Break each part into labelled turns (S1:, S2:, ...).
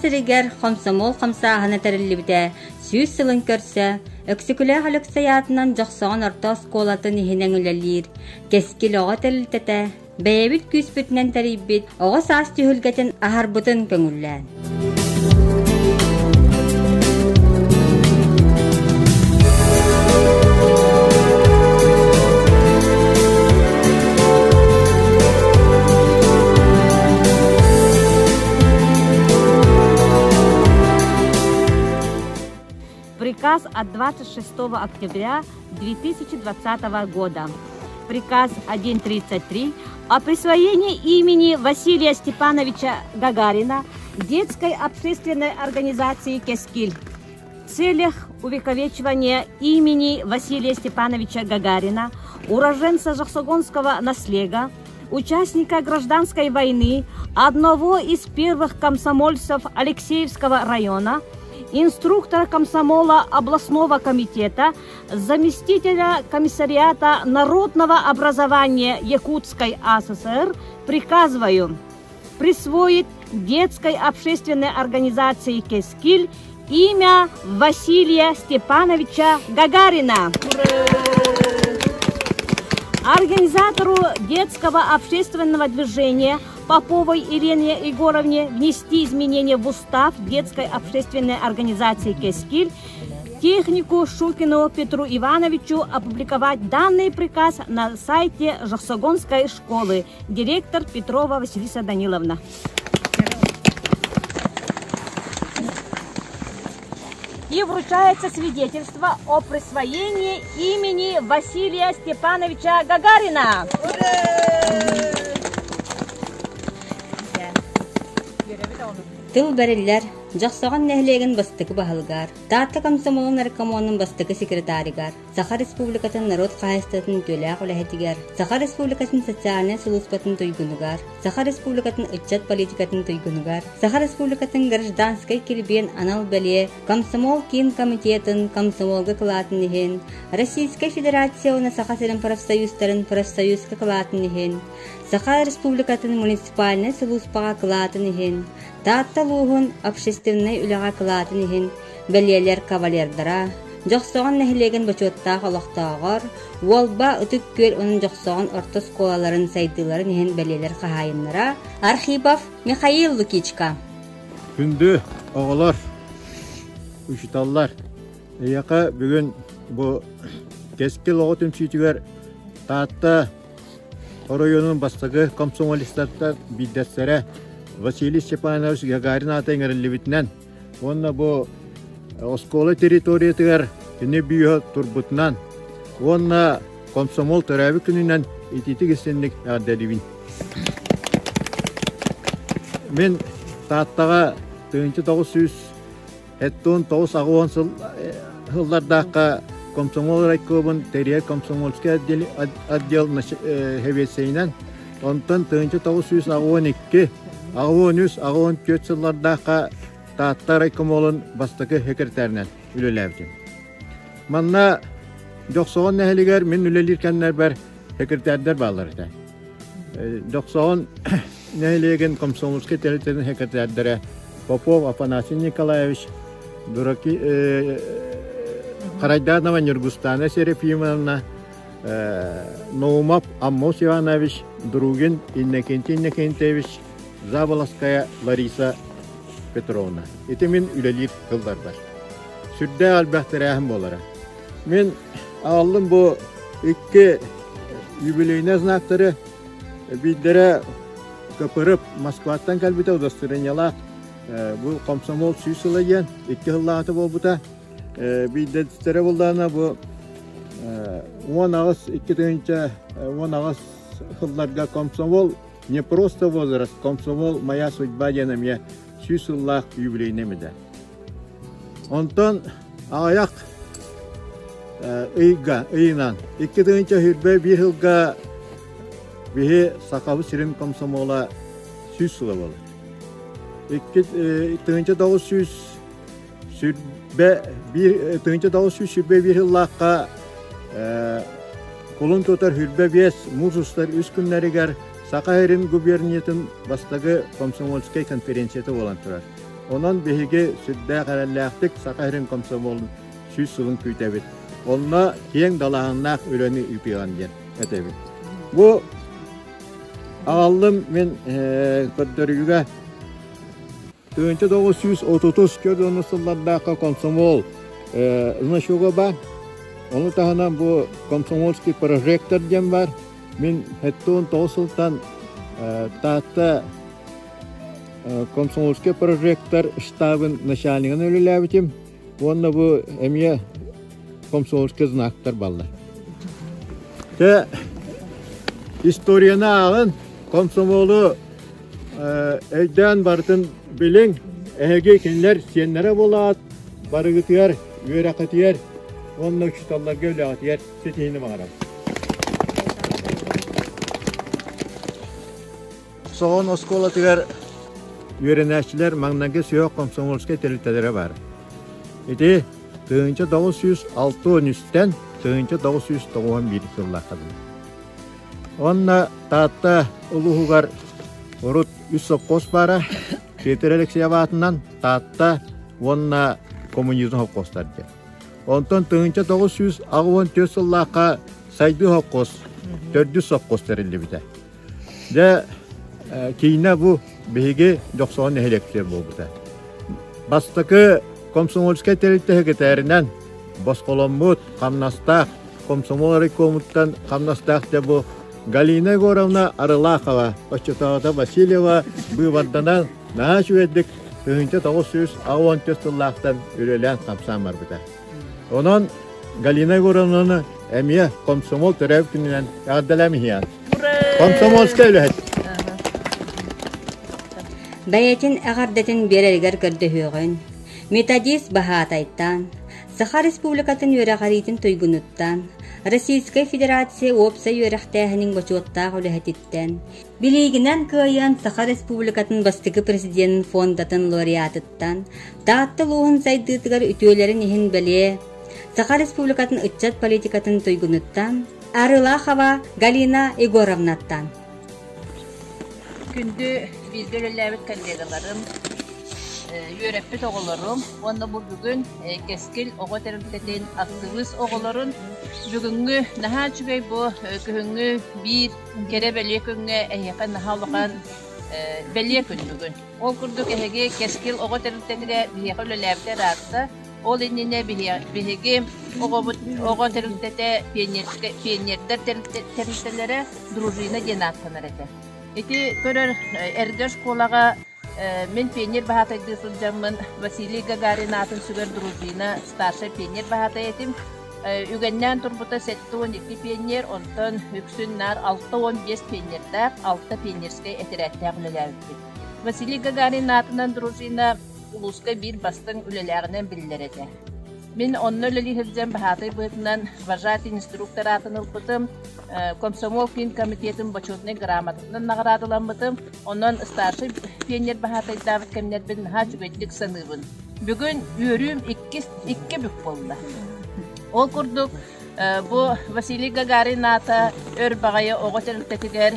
S1: сиригэр хомсомуол хамсааһына тэриллибитэ 100 сылын көрсө Өксөкүлээх Өлөксөй аатынан Дьохсоҕон орто оскуолатын иһинэн үлэлиир Кэскил оҕо тэрилтэтэ бэйэбит күүспүтүнэн тэрийбит оҕо саас түһүлгэтин аһарбытын көҥүллээн.
S2: Приказ от 26 октября 2020 года. Приказ 1.33 о присвоении имени Василия Степановича Гагарина детской общественной организации «Кескиль» В целях увековечивания имени Василия Степановича Гагарина, уроженца Жаксогонского наслега, участника гражданской войны, одного из первых комсомольцев Алексеевского района, инструктора комсомола областного комитета, заместителя комиссариата народного образования Якутской АССР приказываю присвоить детской общественной организации «Кескиль» имя Василия Степановича Гагарина. Организатору детского общественного движения Поповой Елене Егоровне внести изменения в устав детской общественной организации «Кескиль», технику Шукину Петру Ивановичу опубликовать данный приказ на сайте Жаксогонской школы. Директор Петрова Василиса Даниловна. И вручается свидетельство о присвоении имени Василия Степановича Гагарина.
S1: Тыл бэриллэр Дьохсоҕон нэһилиэгин бастакы баһылыгар, Таатта комсомолун наркомонун бастакы секретарыгар, Саха Республикатын норуот хаһаайыстыбатын үтүөлээх үлэһитигэр, Саха Республикатын социальнай сулууспатын туйгунугар, Саха Республикатын ыччат политикатын туйгунугар, Саха Республикатын гражданскай килбиэн анал бэлиэ Комсомол Киин комитетын комсомолга кылаатын иһин, Российскай Федерация уонна Саха сирин профсоюзтарын профсоюзка кылаатын иһин, Саха Республикатын муниципальнай сулууспаҕа кылаатын иһин, Таатта улууһун общественнай үлэҕэ кылаатын иһин бэлиэлэр кавалердара, Дьохсоҕон нэһилиэгин бочуоттаах олохтооҕор, Уолба, Ытык Күөл уонна Дьохсоҕон орто оскуолаларын сайдыыларын иһин бэлиэлэр хаһаайыннара Архипов Михаил Лукичка.
S3: Күндү оҕолор, учууталлар, эйиэхэ бүгүн бу Кэскил оҕо түмсүүтүгэр Таатта оройуонун бастакы комсомолистартан биирдэстэрэ Василий Степанович Гагарин аата иҥэриллибитинэн уонна бу оскуола территориятыгар кини бүүһэ турбутунан уонна комсомол төрөөбүт күнүнэн итиитик истинник эҕэрдэлиибин. Мин Тааттаҕа 1900 Эттон 9-80 сыл сыллардаахха комсомол райкомун тэрийэр комсомольскай отдел сэбиэссэйинэн, онтон 1982, 83, 84 сыллардаахха Таатта райкомолун бастакы секретарынан үлэлээбитим. Манна Дьохсоҕон нэһилигэр мин үлэлиир кэмнэрбэр секретардар бааллар этэ. Дьохсоҕон нэһилиэгин комсомольскай тэрилтэтин секретардара Попов Афанасий Николаевич, Дураки Харайданова Нюргустана Серафимовна, Наумов Аммос Иванович, Другин Иннокентий Иннокентьевич, Заболоцкая Лариса Петровна. Ити мин үлэлиир тылларбар. Сүрдээх элбэх тэрээһин буолара. Мин аҕаллым бу икки юбилейнай знактары биирдэрэ КПРП Москваттан кэлбитэ удостоверениелаах бу комсомол сүүс сыла диэн икки сыллааҕыта буолбута. Биирдэстэрэ буоллаҕына бу 18 2018 сылларга комсомол не просто возраст, комсомол моя судьба диэн эмиэ сүүс сыллаах юбилейнай этэ. Онтон аҕыйах ыйга, ыйынан 2021 сылга биһи Сахабыт сирин комсомола 100 сыла буолар. 1921 сыллаахха кулун тутар 25 муус устар үс күннэригэр Саха сирин губерниятын бастакы комсомольскай конференцията буолан турар. Онон биһиги сүрдээх эрэллээхтик Саха сирин комсомолун 100 сылын күүтэбит. Онно киэҥ далааһыннаах үлэни ыытыаҕын диэн этэбит. Бу аҕаллым мин көрдөрүүгэ 1930 көрдөрүүнү сыллардаахха комсомол значога бар. Ону таһынан бу комсомольский прожектор диэн бар. Мин 79 сылтан Таатта комсомольский прожектор штабын начальнигын үлэлээбитим. Уонна бу эмиэ комсомольскай знактар баллар. Те историяны ааҕын, комсомолу өйдөөн барытын билиҥ, эһиги кинилэр сиэннэрэ буолаат, барыгытыгар, үөрэххитигэр уонна учууталларга үлэҕитигэр ситиһиини баҕарабын. Соҕон оскуолатыгар үөрэнээччилэр маҥнайгы сүһүөх комсомольскай тэрилтэлэрэ баар. Ити 1963-тэн 1991 сыллаахха дылы. Уонна Таатта улууһугар урут үс совхоз баара, Петр Алексеев аатынан Таатта уонна Коммунизм совхозтар диэн. Онтон 1984 сыллаахха Сайдыы совхоз, төрдүс совхоз тэриллибитэ. Дьэ, киинэ бу биһиги Дьохсоҕон нэһилиэктэр буолбута. Бастакы комсомольскай тэрилтэ секретарынан босхоломмут, хамнастаах, комсомол райкомуттан хамнастаах дьэ бу Галина Егоровна Арылахова, оччотооҕута Васильева быыбарданан наһаа үчүгэйдик 1984 сыллаахтан үлэлээн хамсаан барбыта. Онон Галина Егоровнаны эмиэ комсомол төрөөбүт күнүнэн эҕэрдэлээн иһиэҕин. Комсомольскай үлэһит.
S1: Бэйэтин эҕэрдэтин биэрэригэр көрдөһүөҕүн, методист баһаатайтан, Саха Республикатын үөрэҕириитин туйгунуттан, Российскай Федерация уопсай үөрэхтээһинин бочуоттаах үлэһититтэн, Билиигинэн кыайан Саха Республикатын бастакы президенин фондатын лауреатыттан, Таатта улууһун сайдыытыгар үтүөлэрин иһин бэлиэ, Саха Республикатын ыччат политикатын туйгунуттан Арылахова Галина Егоровнаттан.
S4: Күндү бииргэ үлэлээбит коллегаларым, үөрэппит оҕолорум уонна бу бүгүн Кэскил оҕо тэрилтэтин актыбыыс оҕолорун бүгүҥҥү наһаа үчүгэй бу күһүҥҥү биир Кэрэ бэлиэ күҥҥэ эһиэхэ наһаа улахан бэлиэ күн бүгүн. Ол курдук эһиги Кэскил оҕо тэрилтэтигэр биһиэхэ үлэлээбитэ ыраатта. Ол иннинэ биһиги оҕобут оҕо тэрилтэтэ пионердар тэрилтэлэрэ дружина диэн ааттанар этэ. Ити көрөр эргэ школаҕа Мин пионер баһаатайдыы сылдьаммын Василий Гагарин аатын сүгэр дружина старшай пионер баһаатай этим. Үгэннээн турбута 72 пионер, онтон үксүн наар 65 пионердаах, 6 пионерскай этэрээттээх үлэлээбиппит. Василий Гагарин аатынан дружина улууска биир бастыҥ үлэлээҕинэн биллэр этэ. Мин онно үлэлии сылдьан баһаатай быһыытынан вожатый инструктор аатын ылбытым, комсомол киин комитетын бочуотунай грамотатынан наҕараадаламмытым. Онон старшай пионер баһаатайдаабыт кэмнэрбин наһаа үчүгэйдик саныыбын. Бүгүн үөрүүм иккис икки бүк буолла. Ол курдук бу Василий Гагарин аата өр баҕайы оҕо тэрилтэтигэр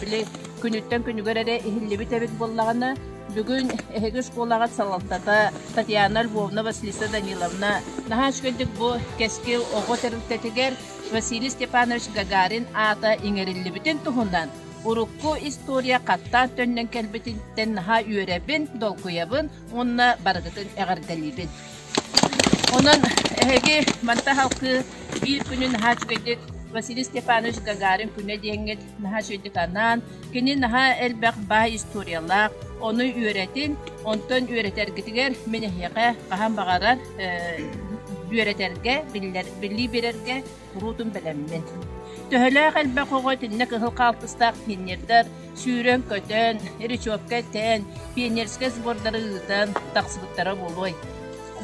S4: били күнүттэн күнүгэр эрэ иһиллибит эбит буоллаҕына, бүгүн эһиги школаҕыт салалтата Татьяна Львовна, Василиса Даниловна наһаа үчүгэйдик бу Кэскил оҕо тэрилтэтигэр Василий Степанович Гагарин аата иҥэриллибитин туһунан урукку история хаттаан төннөн кэлбититтэн наһаа үөрэбин, долгуйабын уонна барыгытын эҕэрдэлиибин. Онон эһиги манта халкы биир күнү наһаа үчүгэйдик Василий Степанович Гагарин күнэ диэҥҥит наһаа үчүгэйдик анаан, кини наһаа элбэх баай историялаах, ону үөрэтин, онтон үөрэтэргитигэр мин эһиэхэ хаһан баҕарар үөрэтэргэ, биллэр, билии биэрэргэ куруутун бэлэммин. Төһөлөөх элбэх оҕо итиннэ кыһыл хаалтыстаах пионердар сүүрэн-көтөн, речевка этэн, пионерскай сбордары ыытан тахсыбыттара буолуой.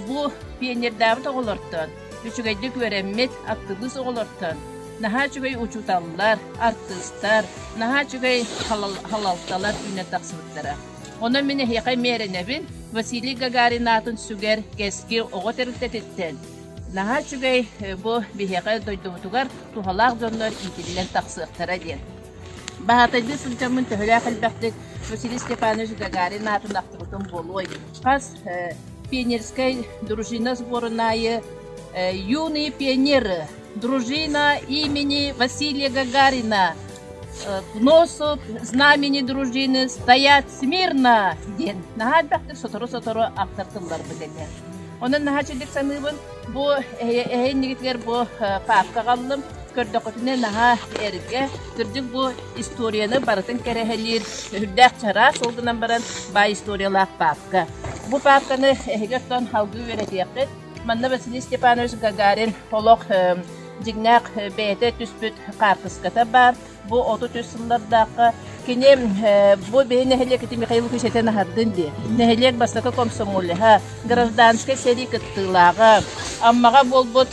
S4: Бу пионердаабыт оҕолортон, үчүгэйдик үөрэммит актыбыыс оҕолортон наһаа үчүгэй учууталлар, артыыстар, наһаа үчүгэй халалталар үүнэн тахсыбыттара. Онон мин эһиэхэ эмиэ эрэнэбин, Василий Гагарин аатын сүгэр Кэскил оҕо тэрилтэтиттэн наһаа үчүгэй бу биһиэхэ дойдубутугар туһалаах дьоннор иитиллэн тахсыахтара диэн. Баһаатайдыы сылдьаммын төһөлөөх элбэхтик Василий Степанович Гагарин аатын ахтыбытым буолуой. Хас пионерскай дружина сборун аайы «Юные пионеры. Дружина имени Василия Гагарина. К носу знамени дружины стоят смирно» диэн наһаа элбэхтик сотору-сотору ахтар тылларбыт этэ. Онон наһаа үчүгдүк саныыбын. Бу эһэ иннигитигэр бу паапка аҕаллым. Көрдөххүтүнэ наһаа эргэ. Кырдьык бу историяны барытын кэрэһэлиир үрдээх чараас ол гынан баран баай историялаах паапка. Бу паапканы эһиги оттон салгыы үөрэтиэххит. Манна Василий Степанович Гагарин олох дьиҥнээх бэйэтэ түспүт хаартыската баар. Бу 33 сыллардаахха кини бу биһи нэһилиэкити Михаил Лукич этэн аһардын дии. Нэһилиэк бастакы комсомолеһа, гражданскай сэрии кыттыылааҕа, Аммаҕа буолбут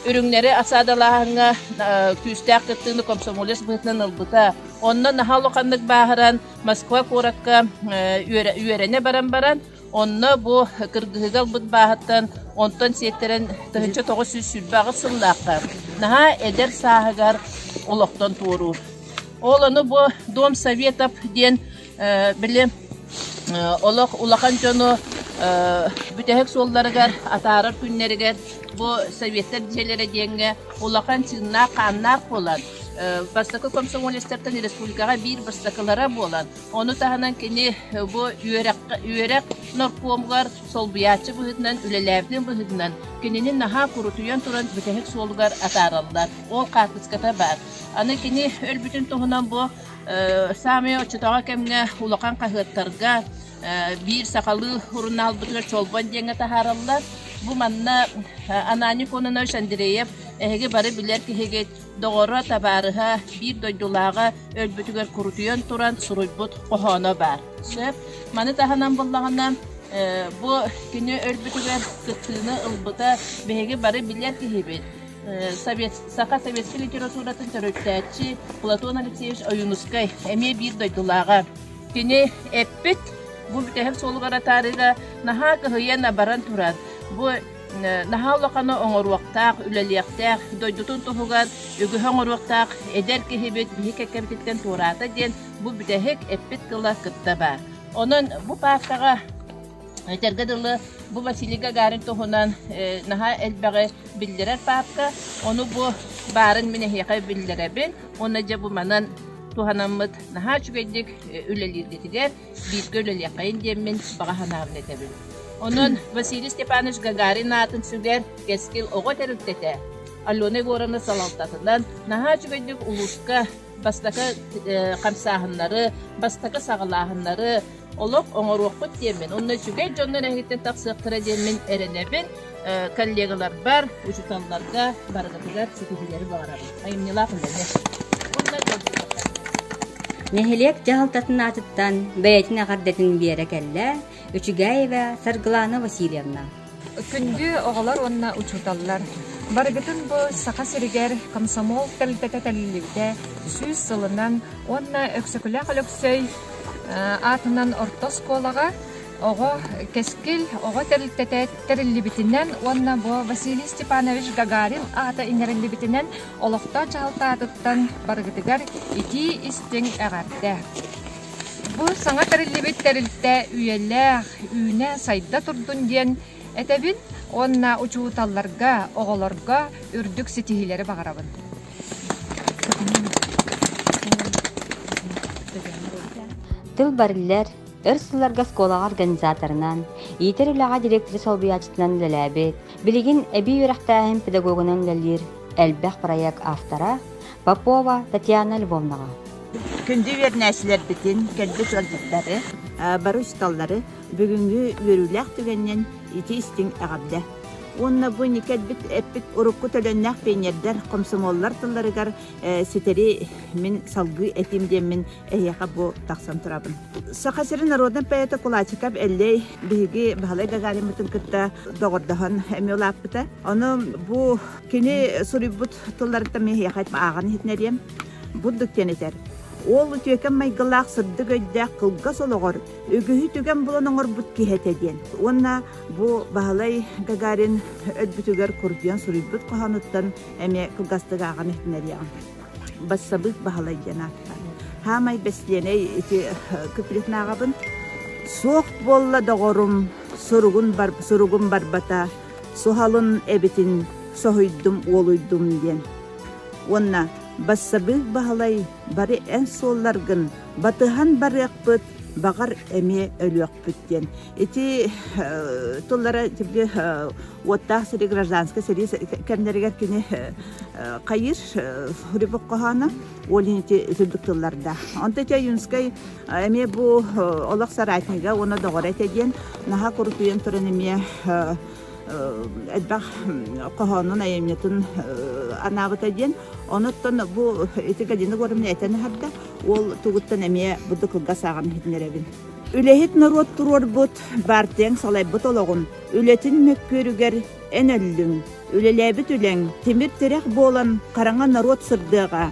S4: үрүҥнэри осадалааһыҥҥа күүстээх кыттыыны комсомолец быһыытынан ылбыта. Онно наһаа улаханнык бааһыран Москва куоракка үөрэнэ баран баран Онно бу кыргыһыыга ылбыт бааһыттан онтон сиэттэрэн 1928 сыллаахха наһаа эдэр сааһыгар олохтон туоруур. Ол ону бу Дом Советов диэн били олох улахан дьону бүтэһик суолларыгар атаарар күннэригэр бу Советтар дьиэлэрэ диэҥҥэ улахан чыыннаах-хааннаах буолан бастакы комсомолецтартан республикаҕа биир бастакылара буолан Ону таһынан кини бу үөрэх норкуомугар солбуйааччы быһыытынан үлэлээбитин быһыытынан кинини наһаа курутуйан туран бүтэһик суолугар атаараллар. Ол хаартыската баар. Аны кини өлбүтүн туһунан бу саамай оччотооҕу кэмҥэ улахан хаһыаттарга биир сахалыы сурунаалбытыгар Чолбон диэҥҥэ таһаараллар. Бу манна Ананий Кононович Андреев эһиги бары билэр киһигит доҕоро, табаарыһа, биир дойдулааҕа өлбүтүгэр курутуйан туран суруйбут хоһооно баар. Сөп. Маны таһынан буллаҕына, бу кини өлбүтүгэр кыттыыны ылбыта биһиги бары билэр киһибит. Совет, саха советскай литературатын төрүттээччи Платон Алексеевич Ойуунускай эмиэ биир дойдулааҕа. Кини эппит бу бүтэһик суолугар атаарыыга наһаа кыһыйан абаран туран бу Наһаа улаханы оҥоруохтаах, үлэлиэхтээх, дойдутун туһугар үгүһү оҥоруохтаах эдэр киһибит биһи кэккэбититтэн туораата диэн бу бүтэһик эппит тыла кытта баар. Онон бу паапкаҕа этэргэ дылы бу Василий Гагарин туһунан наһаа элбэҕи биллэрэр паапка. Ону бу баарын мин эһиэхэ биллэрэбин. Уонна дьэ бу манан туһанаммыт наһаа үчүгэйдик үлэлииргитигэр бииргэ үлэлиэххэйин диэммин баҕа санаабын этэбин. Онон Василий Степанович Гагарин аатын сүгэр Кэскил оҕо тэрилтэтэ Алена Егоровна салалтатынан наһаа үчүгэйдик улууска бастакы хамсааһыннары, бастакы саҕалааһыннары олох оҥоруохпут диэммин, онно үчүгэй дьоннор эһигиттэн тахсыахтара диэммин эрэнэбин. Коллегаларбар, учууталларга барыгытыгар ситиһиилэри баҕарабын. Айымньылаах үлэни. Уонна
S1: Нэһилиэк дьаһалтатын аатыттан бэйэтин эҕэрдэтин биэрэ кэллэ Үчүгэйэвэ Саргылана Васильевна.
S5: Күндү оҕолор уонна учууталлар! Барыгытын бу Саха сиригэр комсомол тэрилтэтэ тэриллибитэ 100 сылынан уонна Өксөкүлээх Өлөксөй аатынан орто оскуолаҕа оҕо Кэскил оҕо тэрилтэтэ тэриллибитинэн уонна бу Василий Степанович Гагарин аата иҥэриллибитинэн олохтоох дьаһалта аатыттан барыгытыгар итии истиҥ эҕэрдэ! Бу саҥа тэриллибит тэрилтэ үйэлээх, үүнэ сайда турдун диэн этэбин уонна учууталларга, оҕолорго үрдүк ситиһиилэри баҕарабын.
S1: Тыл бариллэр, өр сылларга оскуолаҕа организаторынан, иитэр үлэҕэ директоры солбуйааччытынан үлэлээбит, билигин эбии үөрэхтээһин педагогунан үлэлиир элбэх проект автора Попова Татьяна Львовнаҕа.
S6: Күндү үөрэнээччилэрбитин, кэлбит ыалдьыттары, бары учууталлары бүгүҥҥү үөрүүлээх түгэнинэн ити истиҥ эҕэрдэ. Уонна бу инники эппит, эппит урукку төлөннөөх пионердар, комсомоллар тылларыгар ситэри мин салгыы этим диэммин эһиэхэ бу тахсан турабын. Саха сирин народнай поэта Кулачиков Эллэй биһиги Баһылай Гагариммытын кытта доҕордоһон эмиэ улааппыта. Ону бу кини суруйбут тылларыттан мин эһиэхэ ааҕан иһитинэриэм. Бурдук диэн этэр. Уол үтүөкэн майгылаах сырдык өйдөөх кылгас олоҕор үгүһү түгэн булан оҥорбут киһи этэ диэн. Уонна бу Баһылай Гагарин өлбүтүгэр курдуйан суруйбут хоһоонуттан эмиэ кылгастык ааҕан иһитинэриэҕим. Бассабыык Баһылай диэн ааттаах. Хаамай бэстиэнэй ити куплетын ааҕабын. Суох буолла доҕорум, суругун, бар, суругум барбата, суһалын эбитин соһуйдум уолуйдум диэн. Уонна бассабыык Баһылай бары эн суолларгын батыһан барыахпыт, баҕар эмиэ өлүөхпүт диэн. Ити тыллара тибли уоттаах сири гражданскай сэрии кэмнэригэр кини хайыыр Хурибок хоһооно Олин ити үтүрдүк тыллардаах. Онто ити Ойуунскай эмиэ бу олох соратнига уонна доҕоро этэ диэн наһаа курутуйан туран эмиэ элбэх хоһоонун айымньытын анаабыта диэн. Онуттан бу ити Галина Егоровна этэн аһарда, ол тугуттан эмиэ бу кылгас ааҕан иһитиннэрэбин. Үлэһит норуот туруорбут, баартыйаҥ салайбыт олоҕун, үлэтин мөккүөрүгэр эн өллүҥ. Үлэлээбит үлэҥ тимир тирэх буолан хараҥа норуот сырдыаҕа.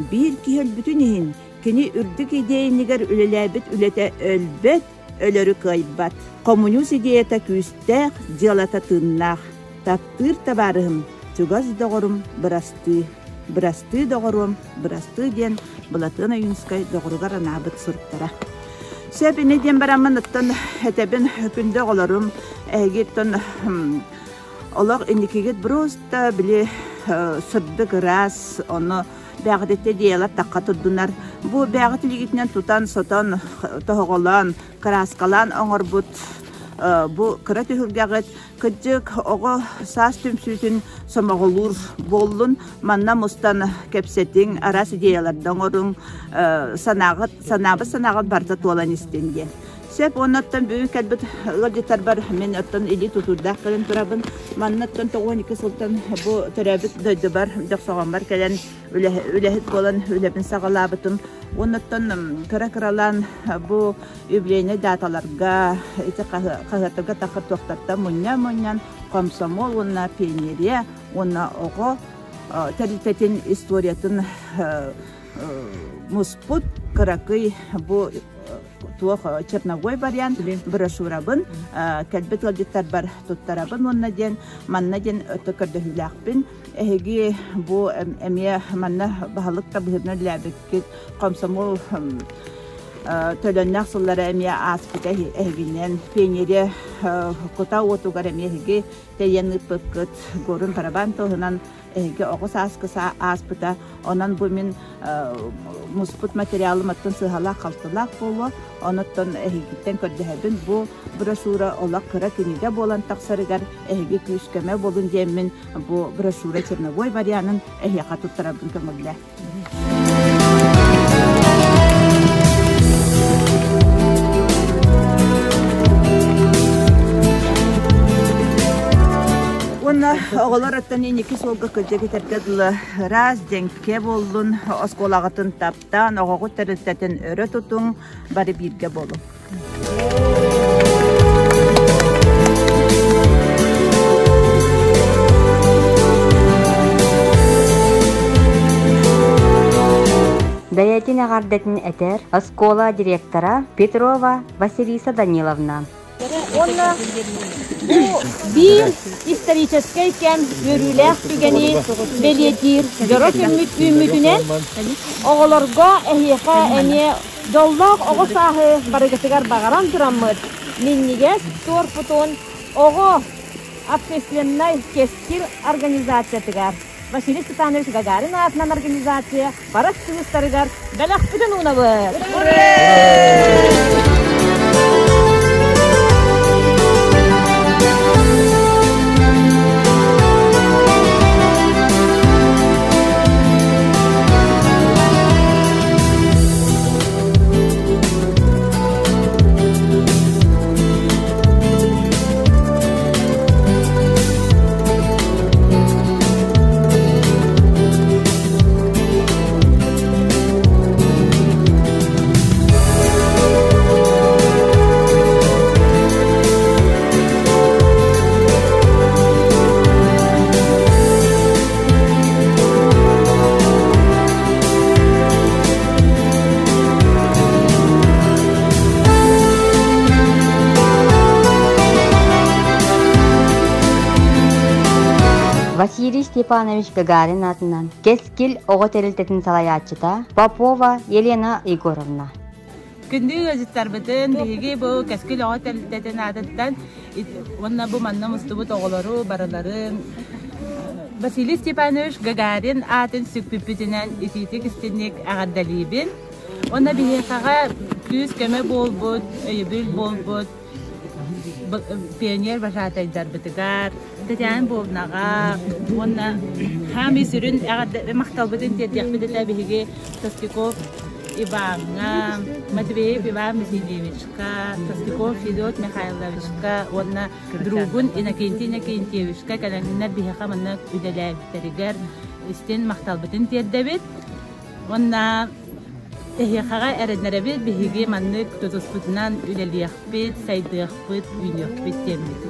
S6: Биир киһи өлбүтүн иһин, кини үрдүк идиэйинигэр үлэлээбит үлэтэ өлбөт, өлөрү кыайбат. Хомуньуус идеята күүстээх, дьыалата тыыннаах. Таптыыр табаарыһым, чугас доҕорум бырастыы. Бырастыы доҕоруом, бырастыы диэн Былатыан Ойуунскай доҕоругар анаабыт суруктара. Сөп ини диэн бараммын оттон этэбин күндү оҕолорум, эһиги оттон олох инникигит просто били сырдык ыраас, ону бэҕититте идеялар тахха турдунар. Бу бэҕит илигитинэн тутан, сотон, тоһоҕолоон, кырааскалаан оҥорбут бу кыра түһүлгэҕит Кырдьык, оҕо саас түмсүүтүн сомоҕолуур буоллун, манна мустан кэпсэтиҥ, араас идеяларда оҥоруҥ, санааҕыт, санаабыт санааҕыт барыта туолан истин диэн. Сөп, уонна оттон бүгүн кэлбит ыалдьыттарбар мин оттон илии тутуурдаах кэлэн турабын. Манна оттон 92 сылтан бу төрөөбүт дойдубар Дьохсоҕоммор кэлэн үлэһит буолан үлэбин саҕалаабытым. Уонна оттон кыра-кыралаан бу юбилейнай даталарга ити хаһыаттарга таххар туохтартан мунньан-мунньан комсомол уонна пионерия уонна оҕо тэрилтэтин историятын муспут кыракый бу туох черновой вариант брошюрабын кэлбит ыалдьыттарбар туттарабын уонна диэн манна диэн өттө көрдөһүүлээхпин эһиги бу эмиэ манна баһылык да быһыытынан үлэлээбиккит комсомол төлөннөөх сыллара эмиэ ааспыта эһигинэн пионерия кута уотугар эмиэ эһиги тэйэн ыыппыккыт горун барабан туһунан эһиги оҕо сааскы ааспыта онон бу мин муспут материалым оттон сыһалаах-халтылаах буолуо оноттон эһигиттэн көрдөһөбүн бу брошюра олох кыра кинигэ буолан тахсарыгар эһиги күүс-көмө буолун диэммин бу брошюра черновой варианын эһиэхэ туттарарбын көҥүллээ. Уонна оҕолор оттон инники суолга кырдьык этэргэ дылы ыраас дьэҥкэ буоллун, оскуолаҕытын таптаан, оҕоҕут тэрилтэтин өрө тутуҥ, бары бииргэ буолуҥ.
S1: Бэйэтин эҕэрдэтин этэр оскуола директора Петрова Василиса Даниловна.
S2: Уонна бу биир историческай кэм үөрүүлээх түгэни бэлиэтиир дьоро күммүт үүммүтүнэн оҕолорго эһиэхэ эмиэ Дьоллоох оҕо сааһы барыгытыгар баҕаран тураммыт, минньигэс туорпутун оҕо общественнай кэскил организациятыгар Василий Степанович Гагарин аатынан организация бары активистарыгар бэлэхпитин уунабыт!
S1: Василий Степанович Гагарин аатынан Кэскил оҕо тэрилтэтин салайааччыта Попова Елена Егоровна.
S7: Күндү ыалдьыттарбытын биһиги бу Кэскил оҕо тэрилтэтин аатыттан уонна бу манна мустубут оҕолору барыларын Василий Степанович Гагарин аатын сүкпүппүтүнэн итиитик истинник эҕэрдэлиибин. Уонна биһиэхэҕэ күүс-көмө буолбут, өйөбүл буолбут пионер вожатайдарбытыгар, Татьяна Львовнаҕа уонна хаамыы сүрүн эҕэрдэ махталбытын тиэрдиэхпит этэ биһиги Тостяков Иваҥҥа, Матвеев Иван Васильевичка, Тостяков Федот Михайловичка уонна другун Иннокентий Иннокентьевичка кэлэннэр биһиэхэ манна үлэлээбиттэригэр истин махталбытын тиэрдэбит. Уонна эһиэхэҕэ эрэннэрэбит биһиги маннык тутуспутунан үлэлиэхпит, сайдыахпыт, үүнүөхпүт диэммит.